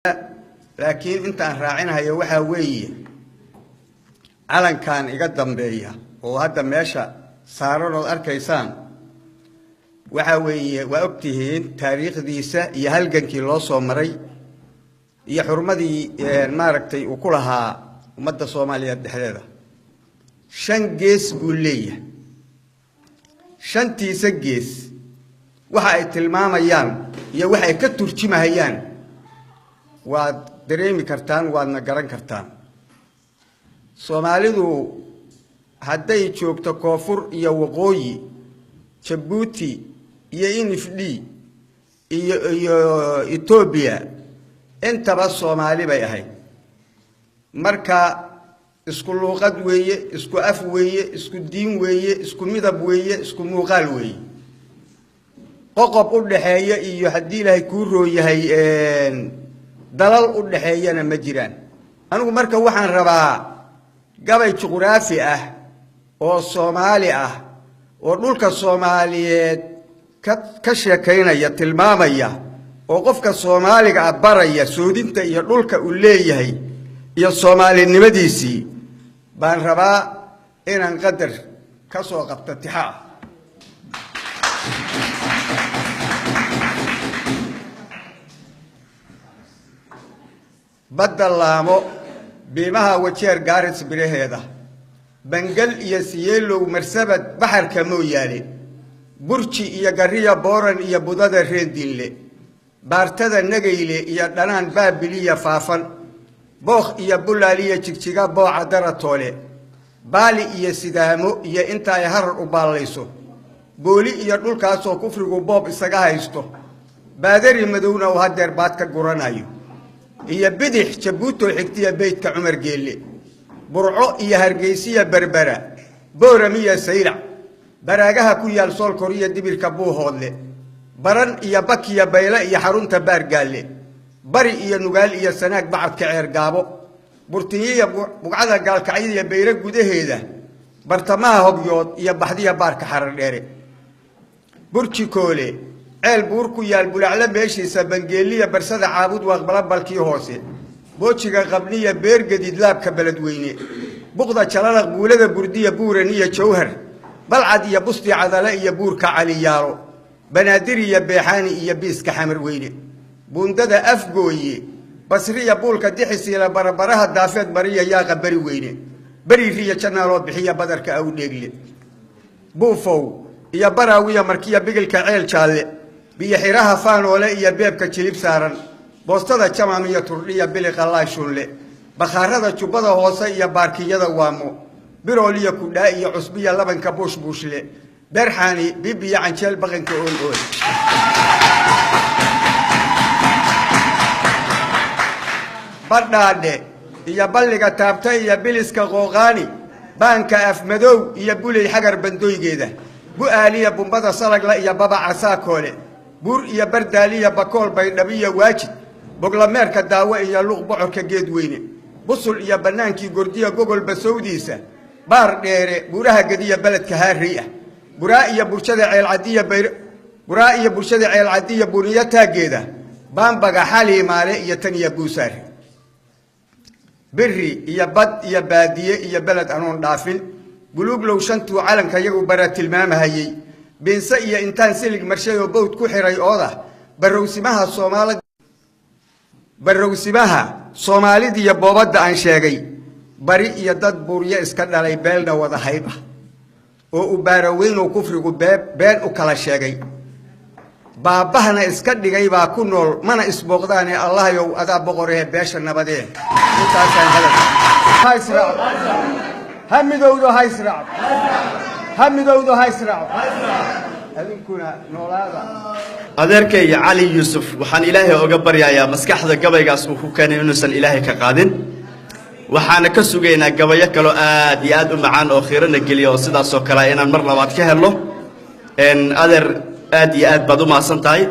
Laakiin intaan raacinahayo waxaa weeye calankan iga dambeeya oo hadda meesha saaran ood arkaysaan. Waxaa weeye, waa ogtihiin taariikhdiisa iyo halgankii loo soo maray iyo xurmadii maaragtay uu ku lahaa ummadda Soomaaliyeed dhexdeeda. Shan gees buu leeyahay. Shantiisa gees waxa ay tilmaamayaan iyo waxa ay ka turjumahayaan waad dareemi kartaan, waadna garan kartaan. Soomaalidu hadday joogto koonfur iyo waqooyi, Jabuuti iyo NFD iyo Etoobiya, intaba Soomaali bay ahayd. Marka isku luuqad weeye, isku af weeye, isku diin weeye, isku midab weeye, isku muuqaal weeye. Qoqob u dhaxeeya iyo haddii Ilaahay kuu rooyahay dalal u dhaxeeyana ma jiraan. Anigu marka waxaan rabaa gabay juquraafi ah oo Soomaali ah oo dhulka Soomaaliyeed ka sheekaynaya, tilmaamaya, oo qofka Soomaaliga ah baraya soodinta iyo dhulka uu leeyahay iyo soomaalinimadiisii baan rabaa inaan qadar ka soo qabto tixa ah. Badda Laamo, biimaha Wajeer, Gaaris biraheeda, Bangal iyo Siyeelow, Marsabad, baxarka Mooyaale, Burji iyo Gariya, Booran iyo Budada Reendinle, Baartada Negayle iyo Dhanaan, Baabiliya Faafan, Bookh iyo Bulaaliya, Jigjiga, Booca, Daratoole, Baali iyo Sidaamo iyo inta ay Harar u baallayso, Booli iyo dhulkaasoo kufrigu boob isaga haysto, baadari madowna uu hadeer baad ka guranayo, iyo Bidix Jabuutoo xigtiya beydka Cumar Geelle, Burco iyo Hargeysiya, Berbera, Booramiya, Saylac, baraagaha ku yaal Soolkor iyo dibirka Buuhoodle, Baran iyo Bakiya, Bayle iyo xarunta Baargaalle, Bari iyo Nugaal iyo Sanaag, Bacadka Ceergaabo, Burtinyiya, Bugcada Gaalkacyadiyo Bayre gudaheeda, bartamaha Hobyood iyo Baxdiya, Baarka Xaradheere, Burjikoole, Ceel Buur ku yaal, Bulaclo meeshiisa, Bangeeliya, Barsada, Caabud Waaqbala, balkii hoose, Boojiga Qabniya, Beergadiid, Laabka Beledweyne, Buqda Jalalaq, Buulada Burdiya, Buuran iyo Jawhar, Balcad iyo Busti Cadale iyo Buurka Caliyaalo, Banaadir iyo Beexaani iyo Biiska Xamarweyne, Buundada Afgooye, Basriya, Buulka Dixisiila, Barabaraha Daafeed, Mariya, Yaaqa Beri Weyne, Beriiriya, Janaaloo bixiya, Badarka Awdheegle, Buufow iyo Baraawiya, Markiya, Bigilka Ceel Jaalle, Biyo Xiraha Faanoole iyo Beebka Jilib saaran, Boostada Jamaam iyo Turdhiya, Biliqa Laashunle, Bakhaarada Jubbada Hoose iyo Baarkiyada Waamo, Birool iyo Kudhaa iyo Cusbiya, Labanka Buushbuushle, Beerxaani, Bibiya, Canjeel, Baqanka Ool Ool, Badhaadhe iyo Balliga Taabta iyo Biliska Qooqaani, Baanka Afmadow iyo Buley Xagar bandoygeeda, Bu'aaliya, Bumbada Salagla iyo Babaca Saakoole, Buur iyo Bardaaliya, Bakool, Baydhabiyo Waajid, Boglameerka Daawo iyo Luq, Bocorka Geedweyne, Busul iyo bannaankii Gordiya, Gogol basowdiisa, Baar Dheere, Buuraha Gediya, beledka Haarey ah, Buraa iyo Burshada Ceelcadiya, Buraa iyo Burshada Ceelcadiya, Buniyo taaggeeda, Baambaga, Xaliimaale iyo tan iyo Buusaare, biri iyo bad iyo baadiye iyo beled anoon dhaafin, Buluuglow shantuu calanka yagu bara tilmaamahayey, biinse iyo intaan silig marshay oo bowd ku xiray ooda, barowsimaha Soomaali, barowsimaha Soomaalidiiyo boobadda aan sheegay, bari iyo dad buuryo iska dhalay, beelna wada hayb ah oo u baaraweynoo kufrigu been u kala sheegay, baabahna iska dhigay baa ku nool, mana isbooqdaane. Allahyow, adaa boqorehe beesha nabadee. Intaasaan hadal. Ha israaco, ha midowdo, ha israaco, ha midowdo, ha israaco. Adinkuna noolaada. Adeerkay Cali Yuusuf, waxaan Ilaahay oga baryayaa maskaxda gabaygaas uu ku keenay inuusan Ilaahay ka qaadin. Waxaana ka sugaynaa gabayo kaloo aad iyo aad u macaan oo khiirana geliya oo sidaasoo kale inaan mar labaad ka helno. Adeer, aad iyo aad baad u mahadsan tahay.